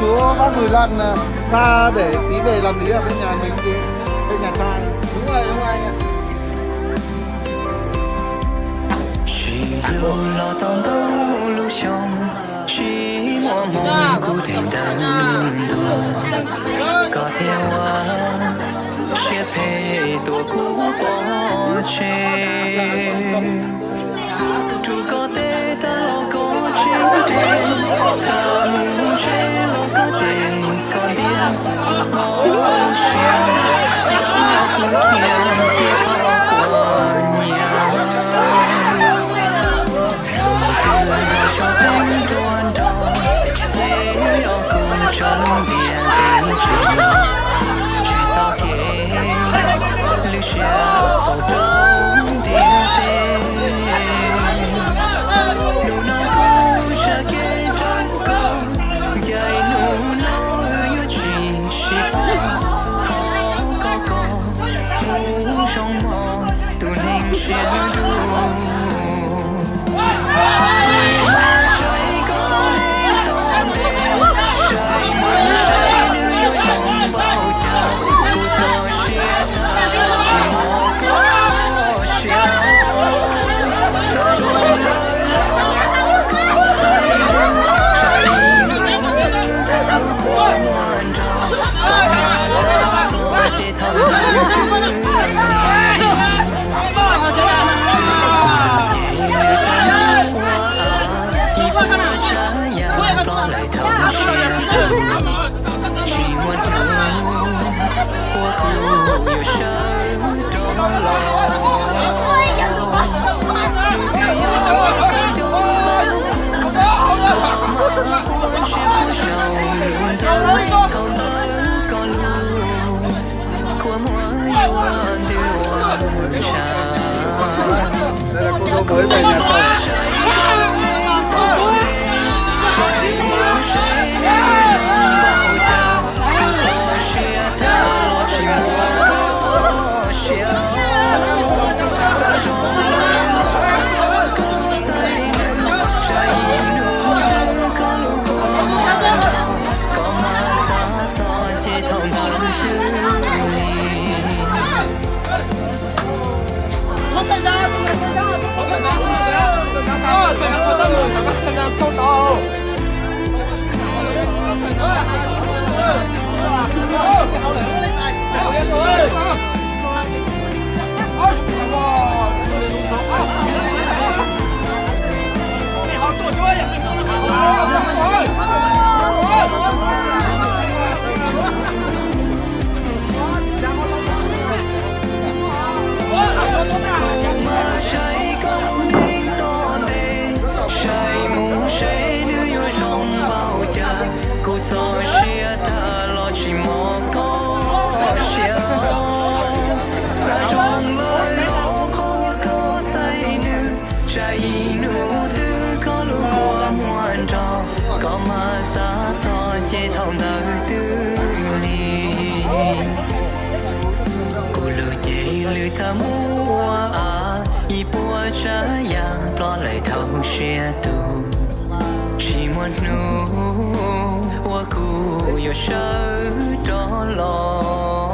Chúa Bác Bùi Lân, à, ra để tí về làm lý ở bên nhà mình tí, bên nhà trai. Đúng rồi, đúng rồi. Tsis dub los tau ntau lub xyoo, tsis muaj hmoo kuv dheev ntawm ntuag, koj thiaj ua siab phem tuaj kuv pov tseg. Rub koj tes tag los koj tsis nres, txawm mus tsev los koj ces koj ntiab kuv hmoov siab, kuv khiav ces koj quaj nyiav. Tus twg los xyov teeb nruab nrog, ces yog kuv tso lub ntiaj teb tsis, tsis txoj kev lwj siab faus rau ntiaj teb. Hnub no kuv tsa kev rau koj, ncaim hnub no wb yuav tsis sib pab. Thov koj kom mus zoo mog tus neeg siab dub. Saib koj tus neeg tom ntej, saib mus saib nws yuav zoo npaum cas, kuv txoj sia tag los tsis muaj koj siab. Xav zoo lawm los koj xaiv nws, saib hnub twg koj quaj muag nrog, koj mas xav txog ces thaum ntawd twb lig. Ces lwm tus mus ua av, ib puas tsav yam ploj lawm thaum siav tuag, tsis muaj hnub uas kuv yuav sawv rov los. Hnub twg yog koj nco kuv, koj mas ua ntsej muag saum lub ntuj, thaum ntawd koj lub kua muag yuav ntws ua ntshav. Kuv mas saib koj lub neej tom ntej, saib mus seb nws yuav zoo npaum cas. Kuv txoj sia tag los tsis muaj koj siab. Xav zoo lawm los qhov koj xaiv nws, tsam ib hnub twg koj lub kua muag nrog, koj mas xav txog ces thaum ntawd twb lig. Kuv lub cev lwm tag mus ua av, ib puas tsav yam ploj lawm thaum siav tuag, tsis muaj hnub uas kuv yuav sawv rov los.